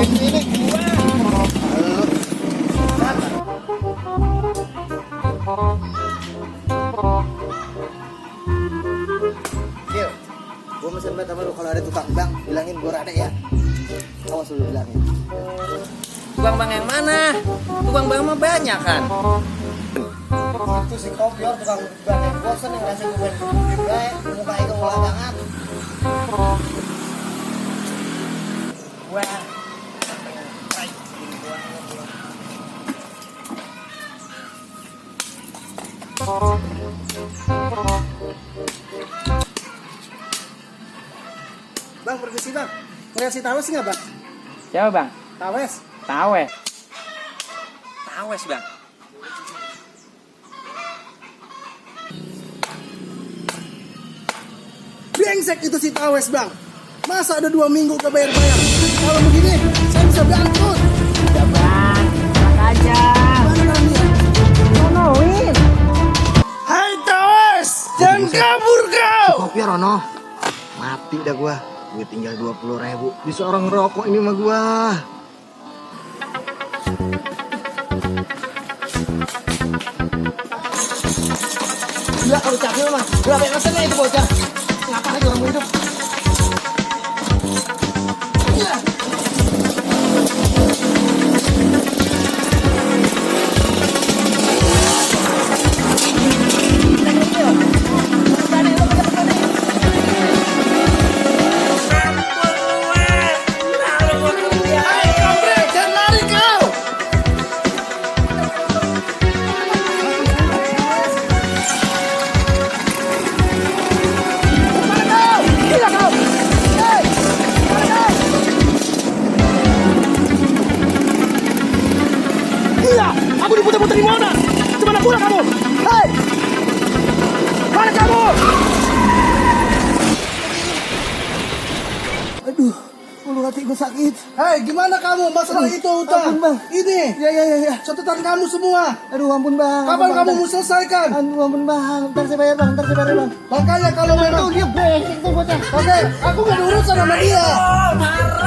Ini gua. Gil, gua mesen banget sama lu kalau ada tukang bang, bilangin gua ada ya. Awas lu bilangin. Tukang bang yang mana? Tukang bang mah banyak kan. Itu si kopior tukang bang yang bosan yang ngasih gue main baik, muka itu olahangan. Wah. Bang, permisi bang. Ngeliat si Tawes nggak bang? Siapa bang? Tawes. Tawes. Tawes bang. Brengsek itu si Tawes bang. Masa ada 2 minggu gak bayar-bayar? Kalau begini, saya bisa bangkrut. Udah bang, enak aja. Mana dia? Nonoin. Hai Tawes, jangan kabur kau. Kopi Rono, mati dah gua. Gue tinggal 20.000. Bisa orang ngerokok ini mah gua. Gila, kalau capek mah. Berapa yang pesennya itu bocah? Ngapain lagi orang hidup? Gila. Hai, kampret, jangan lari kau. Gila, aku diputar-putar di mana? Kemana pula kamu? Hei! Mana kamu? Aduh, ulu hati gue sakit. Hei, gimana kamu? Masalah itu utang. Ampun, Bang. Ini. Ya. Catatan kamu semua. Aduh ampun bang. Kapan kamu mau selesaikan? Ampun bang. Ntar saya bayar bang. Makanya kalau memang Dia brengsek tuh bocah. oke, aku gak ada urusan sama dia. Marah.